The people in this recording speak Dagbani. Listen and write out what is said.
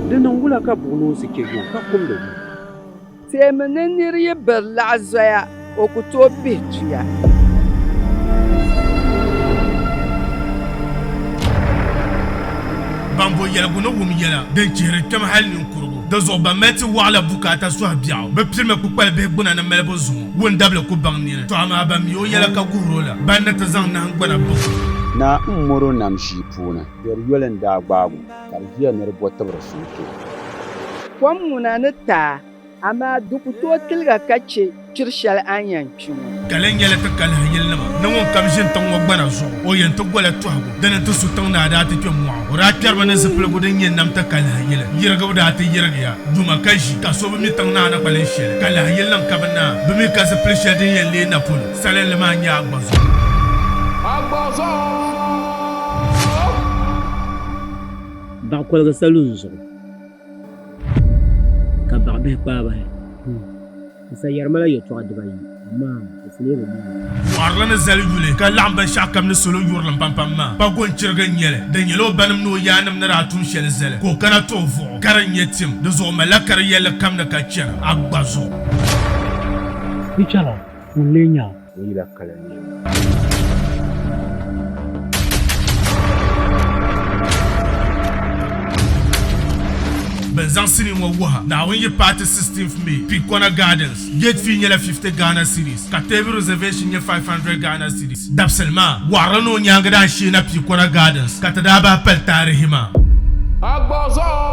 Di niŋ wula ka buɣ noonsi chɛ yuŋ ka kumdi ŋɔ? Teemi ni nir yi biri laɣ zoya, o ku tooi pihi tuya. Ban bo yɛligu ni wum yɛla din chihiri kpɛm hal ninkurugu. Di zuɣu ban mali ti waɣila bukaata sɔhi biɛɣu. Bɛ pirimi kpukpali bihi gbuna ni malibu zuŋɔ. Wundabili ku baŋ nini. Tɔ amaa ban mi o yɛla ka guhir o la, ban ni ti zaŋ nahingbana baŋ o. Naa m-mɔr o nam ʒii puuni, biɛri yoli n-daa gbaag o, ka di ʒiya ni di bɔ tibiri suŋ ti o. Kom ŋuna ni taai, amaa di ku tooi tiliga ka chɛ kpiri shɛli a ni yɛn kpi ŋɔ. Ka lɛn nyɛla ti kalihi yilinima ni ŋun kam ʒini tiŋ ŋɔ gbana zuɣu, o yɛn ti gola tɔhigu dini nti su tiŋ naa daa ti kpe mɔɣu. O daa kpɛrimi ni zipiligu din nyɛ nam ti kalihi yili yirigibu daa ti yirigiya. Duma ka ʒi, ka so bi mi tiŋ naa ni kpalim shɛli. Kalihi yilinim ka bɛ naa bi mi ka zipili shɛli din yɛn leei na polo salinli maa nyɛ a gba zuɣu. Baɣa koliga sa lu n zuɣu, ka baɣa bihi kpaai bahi. N sa yɛri ma la yɛtɔɣa dibayi, amaa n sulee bi mi li. Wɔɣirili ni zali yuli ka laɣim binshɛɣu kam ni salo yurilim pampam maa, Pago n-chirigi n-nyɛ li. Di nyɛla o banim ni o yaannim ni daa tum shɛli zali ka o kana ti o vuɣu ka di nyɛ tim. Di zuɣu malila ka di yɛlli kam ni ka chana a gba zuɣu. Yi chana, ŋun lee nya a? O yila kala nɛma. Bɛn zaŋ sinii ŋɔ wuha Naawuni yi paai ti 16th May, Pikona Gardens. Gate fee nyɛla 50 Ghana cedis ka table reservation nyɛ 500 Ghana cedis. Dabisili maa, wɔɣirili ni o nyaaŋa daa sheena Pikona Gardens ka ti daa bahi pali taarihi maa. Agbɔzɔɔ.